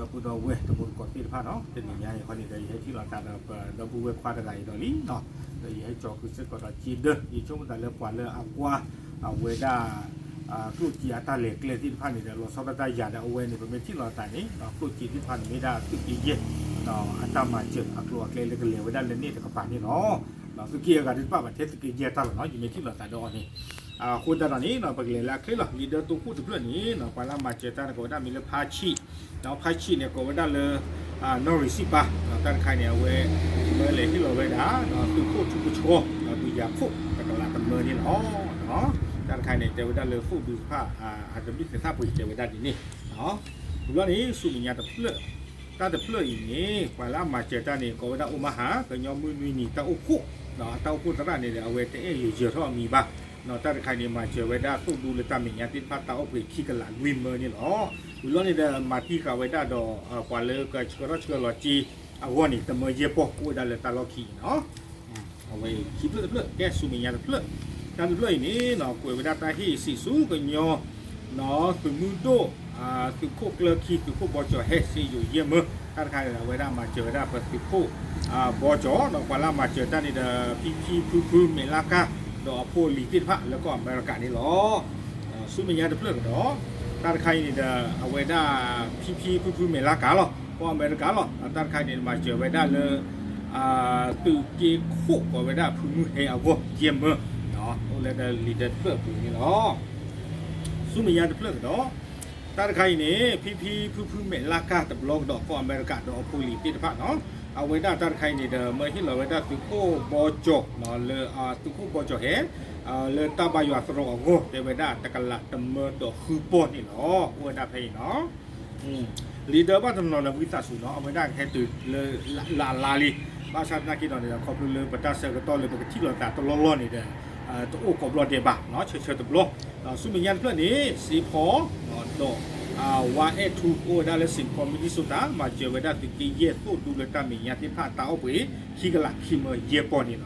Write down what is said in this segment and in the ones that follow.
ဒီပုၢ်ဒီဝဲၢ်တံၤသကိးသ့ၣ်တဖၣ်နီၤ, တနံၤညါအံၤခီန့ၣ်ဒီး ယဟဲထံၣ်လိာ်သးဒီးပဒီပုၢ်ဝဲၢ်ခွါတဂၤအံၤဒီးလံနီၤ, ဒီးယဟဲကၠီဃုာ်စ့ၢ်ကီးဒီးစ့ဒၢ, ယဆိကမိၣ်သးလၢပှၤလၢအကွၢ် အဝဲဒၣ် ကျိၣ်စ့အတၢ်လဲၤကျဲသ့ၣ်တဖၣ်န့ၣ်ဒီး လီၤဆီဒၣ်တၢ်ယၤဒီး အဝဲန့ၣ် ပမ့ၢ်ထံၣ်လိာ်သးန့ၣ် ကျိၣ်စ့သ့ၣ်တဖၣ်န့ၣ်မ့ၢ်ဒၣ်သုးက့ယဲၢ် အတၢ်မၤစၢၤအကျိၤအကျဲလၢကလဲၤဝဲဒၣ်လၢန့ၣ်တကပၤန့ၣ်လီၤ. သုးက့အဂၤသ့ၣ်တဖၣ်ဘၣ်ထဲသုးက့ယဲၢ်တၢ်လီၤနီၤ, ယမ့ၢ်ထံၣ်လိာ်သးဒီးအီၤန့ၣ် အဃိသတးဒီးန့ၣ် ပကလဲၤလၢအချ့လီၤ. လံာ်ဒၢတိခိၣ်တဖျၢၣ်န့ၣ် ပှၤလၢအမၤစၢၤတၢ်န့ၣ် ကိးဝဲဒၣ်မ့ၢ်လၢဖါဆံး, ဖါဆံးန့ၣ် ကိးဝဲဒၣ်လၢ နီၢ်ရံးစံၣ်ပၤ, တၢ်တခါန့ၣ် အဝဲ မၢလဲၤဟ့ၣ်လီၤဝဲဒၣ် သုးခိၣ်ထူကဆှီ ဒုးယၤခိၣ်တကလးတမၢန့ၣ်လီၤ. တၢ်တခါန့ၣ် တဲဝဲဒၣ်လၢသိၣ်ဒူတဖၣ် အတဘျုးသဲးသၣ်ပှ့ၤ တဲဝဲဒၣ်ဒ်န့ၣ် ဝံၤဘျီန့ၣ် ဆူမဲာ်ညါတဖျၢၣ်, တၢ်တဖျၢၣ်အံၤန့ၣ် ပှၤလၢအမၤစၢၤတၢ်န့ၣ် ကိးဝဲဒၣ်အိၣ်မးဟး ကညီမုၢ်နွံနံၤတၢ်အိၣ်ဖှိၣ်, တၢ်အိၣ်ဖှိၣ်သရၣ်န့ၣ်ဒီး အဝဲတအဲၣ်ယုာ်ယၢၤထီၣ်အမံၤဘၣ်, တၢ်တခါန့ၣ် မၤစၢၤဝဲဒၣ်သိၣ်ဒူလၢတၢ်မဲာ်ညါသ့ၣ်တဖၣ်တၢ်အိၣ်ဖှိၣ်ခံကလးလွံၢ်မၢန့ၣ်လီၤ. ဝံၤဘျီန့ၣ်ဒီး မၤသံဃာ်ဝဲဒၣ်ဒီး ပှၤလၢကဆှၢထီၣ်ဆှၢလီၤစ့အဂီၢ်န့ၣ် တမၢယဲၢ်ပီၢ် အိၣ်ဝဲဒၣ်လၢတၢ်လီၢ်ခံန့ၣ်လီၤ. အဝဲခံဖျၢၣ်တဖျၢၣ် ကဲဆူမဲာ်ညါတဖျၢၣ်, တၢ်တဖျၢၣ်အံၤန့ၣ် ကွဲးဝဲဒၣ်တၢ်ဟ့ၣ်စံးဆူကညီ သုးမုၢ်ဒိၣ် သုးခိၣ်ကျၢၢ်ခံ သုးခိၣ်ဘီကၠီၤဟဲ စ့ယိၤယဲၢ်မၢ, တၢ်တခါန့ၣ်ဒီး အဝဲဒၣ်မၤစၢၤဝဲဒၣ်ပသုးခိၣ် ဘီကၠီၤ ဒီးပှၤလၢအမၤစၢၤတၢ်န့ၣ်ဒီး ဖံဖံဖုဖုမဲာ်လၢ်ကၢ် ဒီးအဖိအလံၤသ့ၣ်တဖၣ်လၢကီၢ်အမဲရကၤန့ၣ်လီၤ. ဆူမဲာ်ညါတဖျၢၣ်ကဒီး တၢ်တခါအံၤန့ၣ်ဒီး အဝဲဒၣ် ဖံဖံဖုဖုမဲာ်လၢ်ကၢ်လီၤ ကီၢ်အမဲရကၤလီၤ. တၢ်တခါအံၤန့ၣ် မၤစၢၤဝဲဒၣ်လၢ သုးက့ခိၣ်ကိးဝဲဒၣ်ဖုမုၢ်ဟဲအဂီၢ်ယဲၢ်မၢ, အိၣ်လၢလံာ်ဒၢတဖျၢၣ်အပူၤန့ၣ်လီၤ. ဆူမဲာ်ညါတဖျၢၣ်ကဒီး တၢ်တခါအံၤန့ၣ် ဖံဖံဖုဖုမဲာ်လၢ်ကၢ်တဘျီကဒီး ကီၢ်အမဲရကၤဒီးအဖိအလံၤသ့ၣ်တဖၣ်နီၤ, အဝဲဒၣ်တၢ်တခါအံၤန့ၣ်ဒီး မၢဟ့ၣ်လီၤဝဲဒၣ်သုးခိၣ်ဘီကၠီၤ လၢသုးခိၣ်ဘီကၠီၤဟဲ လၢတၢ်ဘါယွၤသရိာ်အဂီၢ် တဲဝဲဒၣ်တကလးတမၢဒီးဃုပီၢ်န့ၣ်လီၤ. အိၣ်ဝဲဒၣ်ဖဲအံၤနီၤ လံာ်ဒၢဘၣ်တနီၤနီၤဝံသးစူၤနီၤ အဝဲဒၣ်ကဟဲတုၤလၢလါလါလံ, ဘၣ်ဆၣ်သနာ်က့ဒီးန့ၣ်ဒီး ခီဖျိလၢပတၢ်ဆၢကတီၢ်လၢပကထံၣ်လိာ်သးတလီၢ်လီၢ်န့ၣ်ဒီး တအိၣ်ကိးဘျီဒဲးဘၣ်နီၤ ဆၢဆၢတဘျီ, ဆူမဲာ်ညါတဖျၢၣ်န့ၣ် စ့ဖီ ဒီး ဝါအဲၣ်ထူ အိၣ်ဝဲဒၣ်လၢ Saint Paul Minnesota မၤစၢၤဝဲဒၣ်သုးက့ယဲၢ်သိၣ်ဒူလၢတၢ်မဲာ်ညါသ့ၣ်တဖၣ်တၢ်အိၣ်ဖှိၣ် ခံကလးခံမၢယဲၢ်ပီၢ်န့ၣ်လီၤ.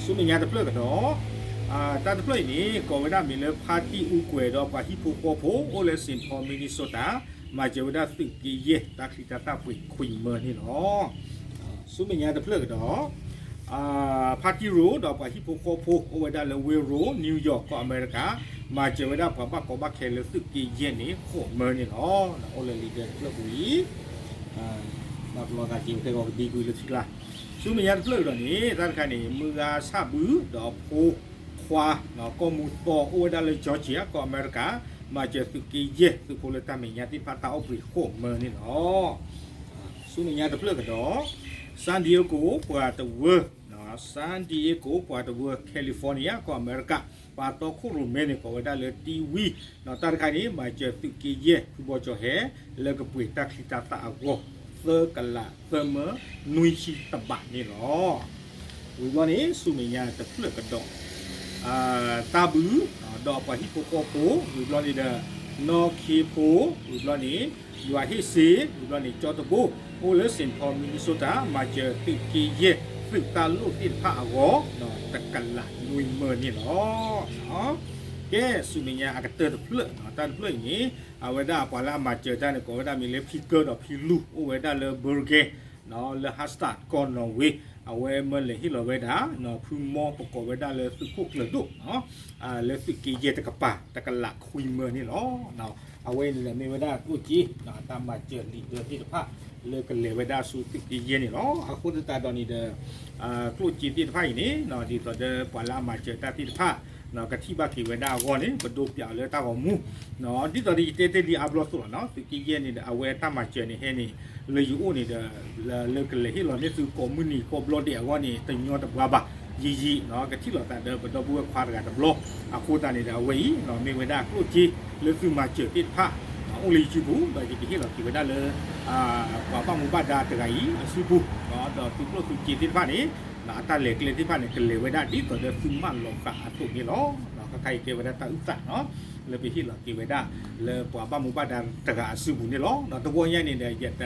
ဆူမဲာ်ညါတဖျၢၣ်ကဒီး တၢ်တဖျၢၣ်အံၤန့ၣ် ကိးဝဲဒၣ်မ့ၢ်လၢဖါတံၢ်အူကွဲၤဒီးပှၤဟံၣ်ဖိဃီဖိ အိၣ်လၢ Saint Paul Minnesota မၤစၢၤဝဲဒၣ်သုးက့ယဲၢ်တၢ်ချံတၢ်သၣ်ပှ့ၤခွံမၢန့ၣ်လီၤ. ဆူမဲာ်ညါတဖျၢၣ်ကဒီး ဖါတံၢ်ရိၤဒီးပှၤဟံၣ်ဖိဃီဖိ အိၣ်ဝဲဒၣ်လၢ Vero New York ကီၢ်အမဲရကၤ မၤစၢၤဝဲဒၣ်ပှၤဘၣ်ကီဘၣ်ခဲလၢသုးက့ယဲၢ်န့ၣ် ဃိးမၢန့ၣ်လီၤ. အိၣ်လၢလံာ်ဒၢတဖျၢၣ်ပူၤအံၤ ဘၣ်ပလီၢ်သးက့ၤ ကဲဂီၤကဒံကွံာ်လၢထံကျါ, ဆူမဲာ်ညါတဖျၢၣ်ကဒီးန့ၣ် တၢ်တခါန့ၣ် မုၢ်ဂၤဆၣ်ဘုဒီးအဖိခွါ ကီၢ်မူသီ အိၣ်ဝဲဒၣ်လၢ Georgia ကီၢ်အမဲရကၤ မၤစၢၤသုးက့ယဲၢ် သုးဖိလၢတၢ်မဲာ်ညါသ့ၣ်တဖၣ်တၢ်အိၣ်ဖှိၣ်ဃိးမၢန့ၣ်လီၤ. ဆူမဲာ်ညါတဖျၢၣ်ကဒီး San Diego ပှၤတဝၢ San Diego ပှၤတဝၢ California ကီၢ်အမဲရကၤ ပှၤတီခိၣ်ရိၣ်မဲန့ၣ် ကိးဝဲဒၣ်လၢ တံဝံ တၢ်တခါန့ၣ် မၤစၢၤသုးက့ယဲၢ် ဖုဘီကၠီၤဟဲ လၢကပှ့ၤတၢ်ချံတၢ်သၣ်အဂီၢ် သၢကလးသၢမၢ နွံဆံတဘးန့ၣ်လီၤ. ဝံၤဘျီန့ၣ် ဆူမဲာ်ညါတဖျၢၣ်ကဒီး တၢ်ဘု ဒီးပှၤဟံၣ်ဖိဃီဖိ ဝံၤဘျီန့ၣ်ဒီး နီၢ်ခ့ဖိ ဝံၤဘျီန့ၣ် ယွၤဟ့ၣ်စ့ ဝံၤဘျီန့ၣ် ကၠီတဘိ အိၣ်လၢ Saint Paul Minnesota မၤစၢၤသုးက့ယဲၢ် သုးတၢ်လိၣ်သ့ၣ်တဖၣ်အဂီၢ် တကလးနွံမၢန့ၣ်လီၤ. ကဲ ဆူမဲာ်ညါအကတၢၢ်တဖျၢၣ် တၢ်တဖျၢၣ်အံၤန့ၣ် အဝဲဒၣ်ပှၤလၢအမၤစၢၤတၢ်န့ၣ် ကိးဝဲဒၣ်မ့ၢ်လၢဖံကၢဒီးဖံလူၢ် အိၣ်ဝဲဒၣ်လၢ Bergen လၢ Harstad ကီၢ်နီၣ်ဝ့ အဝဲမၢလဲၤဟ့ၣ်လီၤဝဲဒၣ် ဖုမီပကိးဝဲဒၣ်လၢသုးခိၣ်ကျၢၤဒိၣ် လၢသုးက့ယဲၢ်တကပၤ တကလးခွံမၢန့ၣ်လီၤ. အဝဲအံၤန့ၣ်ဒီးမ့ၢ်ဝဲဒၣ်ကျိၣ်စ့ အတၢ်မၤစၢၤလံာ်ဒၢသ့ၣ်တဖၣ် လၢကလဲၤဝဲဒၣ်ဆူသုးက့ယဲၢ်န့ၣ်လီၤ. အဃိသတးဒီးန့ၣ်ဒီး ကျိၣ်စ့သ့ၣ်တဖၣ်အံၤန့ၣ် ဒ်သိးဒီးပှၤလၢအမၤစၢၤတၢ်သ့ၣ်တဖၣ် ကထံၣ်ဘၣ်က့ၤဝဲဒၣ်အဂီၢ်န့ၣ် ပဒိးပျးအီၤလၢတၢ်ဂီၤမူ ဒ်သိးဒီးယတဲတ့ၢ်လံအါဘျီအသိးလီၤနီၤ သုးက့ယဲၢ်န့ၣ်ဒီး အဝဲတၢ်မၤစၢၤန့ၣ်ဟဲန့ၣ် လၢယအိၣ်န့ၣ်ဒီး လၢကလဲၤဟ့ၣ်လီၤန့ၢ်သုကိးမုၢ်နံၤကိးဘျီဒဲးအဂီၢ်န့ၣ် တညီတဘှါဘၣ် ယံာ်ယံာ် ကထံၣ်လိာ်သးဒီးပဒီပုၢ်ဝဲၢ်ခွါတဂၤတဘျီ အဃိသတးန့ၣ်ဒီး အဝဲအံၤ မ့ၢ်ဝဲဒၣ်ကျိၣ်စ့လၢသုးမၤစၢၤသ့ၣ်တဖၣ် အိၣ်လၢယစုပူၤ ဒီးယကဟ့ၣ်လီၤက့ၤဝဲဒၣ်လၢ ပှၤဘၣ်မူဘၣ်ဒါတဂၤအံၤအစုပူၤ ဒီးသုးကျိၣ်သုးစ့သ့ၣ်တဖၣ်န့ၣ် အတၢ်လဲၤကျဲသ့ၣ်တဖၣ်န့ၣ် ကလဲၤဝဲဒၣ်ဒ်သိးဒီးသုးမၢလီၤဃာ်အသိးန့ၣ်လီၤ. ခါခါအံၤကဲဝဲဒၣ်တၢ်အုၣ်သးနီၤ လၢပဟ့ၣ်လီၤက့ၤဝဲဒၣ် လၢပှၤဘၣ်မူဘၣ်ဒါတဂၤအစုပူၤန့ၣ်လီၤ. ဒီးတဝီညါန့ၣ်ဒီး ယတ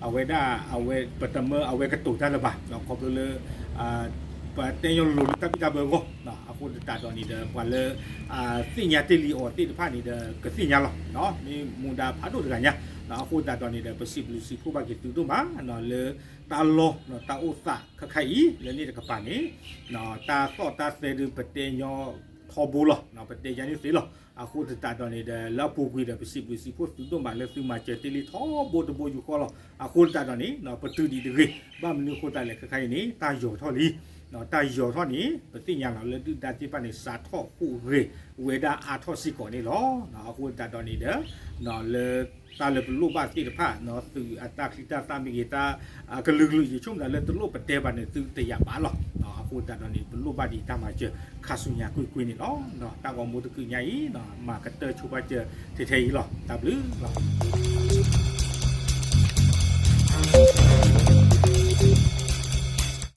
အဝဲဒၣ် အဝဲ ပတမၢအဝဲကတိၤတၢ်လၢၤဘၣ် ခီဖျိလၢ ပတဲညီလိၤလၢတၢ်ဘံၣ်တၢ်ဘၢအဂီၢ် အဃိသတးဒီးန့ၣ်ဒီး ပှၤလၢ သ့ၣ်ညါတ့ၢ်လံအီၤသ့ၣ်တဖၣ်န့ၣ်ဒီး ကသ့ၣ်ညါလီၤ. မ့ၢ်မူဒါဖးဒိၣ်တဂၤညါ အဃိသတးဒီးန့ၣ်ဒီး ပစံးဘျုးစံးဖှိၣ်ဘၣ်က့ၤသုဒိၣ်မး လၢတၢ်လီၢ်တၢ်အိၣ်သးခဲခါအံၤ လၢန့ၣ်တကပၤန့ၣ် တၢ်သီၣ်တၢ်သဲဒုးပတဲညီထီဘိလီၤ. ပတဲယၤန့ၣ်သ့လီၤ. အဃိသတးဒီးန့ၣ်ဒီး လၢအပူၤကွံာ်ဒီး ပစံးဘျုးစံးဖှိၣ်သုဒိၣ်မးလၢသုမၤစၢၤတ့ၢ်လံထီဘိတဘိယူၢ်ဃီလီၤ. အဃိသတးဒီးန့ၣ် ပတုာ်ဒံးတဂ့ၤ. ဘၣ်မနုၤအဃိသတးလဲၣ် ခဲခါအံၤန့ၣ် တၢ်ယီၤထီၣ်လံ. တၢ်ယီၤထီၣ်န့ၣ် ပသ့ၣ်ညါလီၤလၢဒုၣ်ဒါသ့ၣ်တဖၣ်န့ၣ် စးထီၣ်ဟူးဂဲၤဝဲဒၣ်အါထီၣ်စ့ၢ်ကီးန့ၣ်လီၤ. အဃိသတးဒီးန့ၣ်ဒီး လၢတၢ်လၢပလိၣ်ဘၣ်သ့ၣ်တဖၣ် သုးအတၢ်ချံတၢ်သၣ်မ့ၢ်ဂ့ၤ တၢ်ကလုာ်ကလုာ် ယဆိကမိၣ်လၢတလိၣ်ပတဲဘၣ်န့ၣ် သုတယာ်ဘၣ်လီၤ. အဃိသတးဒီးန့ၣ် ပလိၣ်ဘၣ်ဒံးတၢ်မၤစၢၤခါဆူညါကွ့ၢ်ကွ့ၢ်န့ၣ်လီၤ. တၢ်ဂီၤမူတကုးညါအံၤ မၤကတၢၢ်ဆိပာ်စၢၤထဲထဲအံၤလီၤ. တၢ်ဘျုးလီၤ.